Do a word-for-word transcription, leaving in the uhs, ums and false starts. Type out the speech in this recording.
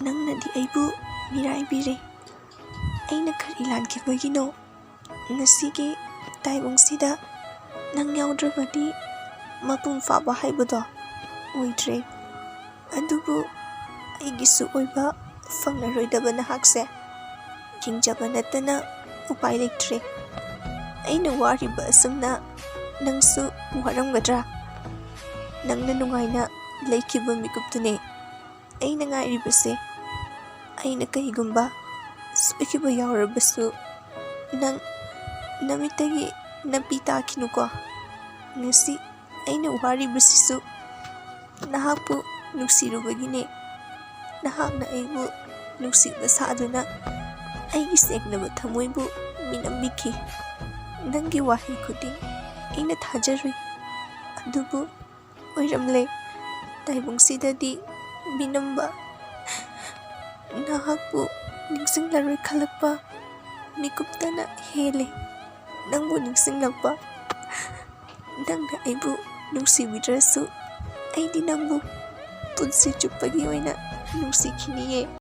ꯅꯪꯅꯗꯤ ꯑꯩꯕꯨ ꯃꯤꯔꯥꯏꯕꯤꯔꯦ꯫ ꯑꯩꯅ ꯀꯔꯤ ꯂꯥꯟꯈꯤꯕꯒꯤꯅꯣ? ꯉꯁꯤꯒꯤ ꯇꯥꯏꯕꯪꯁꯤꯗ ꯅꯪ ꯌꯥꯎꯗ꯭ꯔꯕꯗꯤ ꯃꯄꯨꯡ ꯐꯥꯕ ꯍꯥꯏꯕꯗꯣ ꯑꯣꯏꯗ꯭ꯔꯦ꯫ ꯑꯗꯨꯕꯨ ꯑꯩꯒꯤꯁꯨ ꯑꯣꯏꯕ ꯐꯪꯂꯔꯣꯏꯗꯕ ꯅꯍꯥꯛꯁꯦ ꯌꯦꯡꯖꯕ ꯅꯠꯇꯅ ꯎꯄꯥꯏ ꯂꯩꯇ꯭ꯔꯦ꯫ ꯑꯩꯅ ꯋꯥꯔꯤꯕ ꯑꯁꯨꯝꯅ ꯅꯪꯁꯨ ꯋꯥꯔꯝꯒꯗ꯭ꯔꯥ? ꯅꯪꯅ ꯅꯨꯡꯉꯥꯏꯅ ꯂꯩꯈꯤꯕ ꯃꯤꯀꯨꯞꯇꯨꯅꯦ ꯑꯩꯅ ꯉꯥꯏꯔꯤꯕꯁꯦ꯫ ꯑꯩꯅ ꯀꯩꯒꯨꯝꯕ ꯁꯣꯏꯈꯤꯕ ꯌꯥꯎꯔꯕꯁꯨ ꯅꯪ ꯅꯃꯤꯠꯇꯒꯤ ꯅꯄꯤ ꯇꯥꯈꯤꯅꯨꯀꯣ꯫ ꯉꯁꯤ ꯑꯩꯅ ꯋꯥꯔꯤꯕꯁꯤꯁꯨ ꯅꯍꯥꯛꯄꯨ ꯅꯨꯡꯁꯤꯔꯨꯕꯒꯤꯅꯦ꯫ ꯅꯍꯥꯛꯅ ꯑꯩꯕꯨ ꯅꯨꯡꯁꯤꯕ ꯁꯥꯗꯨꯅ ꯑꯩꯒꯤ ꯁꯦꯡꯂꯕ ꯊꯃꯣꯏꯕꯨ ꯃꯤꯅꯝꯕꯤꯈꯤ꯫ ꯅꯪꯒꯤ ꯋꯥꯍꯩ ꯈꯨꯗꯤꯡ ꯑꯩꯅ ꯊꯥꯖꯔꯨꯏ꯫ ꯑꯗꯨꯕꯨ ꯑꯣꯏꯔꯝꯂꯦ꯫ ꯇꯥꯏꯕꯪꯁꯤꯗꯗꯤ ꯃꯤꯅꯝꯕ ꯅꯍꯥꯛꯄꯨ ꯅꯤꯡꯁꯤꯡꯂꯔꯣꯏ ꯈꯜꯂꯛꯄ ꯃꯤꯀꯨꯞꯇꯅ ꯍꯦꯜꯂꯦ꯫ ꯅꯪꯕꯨ ꯅꯤꯡꯁꯤꯡꯂꯛꯄ꯫ ꯅꯪꯅ ꯑꯩꯕꯨ ꯅꯨꯡꯁꯤꯕꯤꯗ꯭ꯔꯁꯨ ꯑꯩꯗꯤ ꯅꯪꯕꯨ ꯄꯨꯟꯁꯤ ꯆꯨꯞꯄꯒꯤ ꯑꯣꯏꯅ ꯅꯨꯡꯁꯤꯈꯤꯅꯤꯌꯦ꯫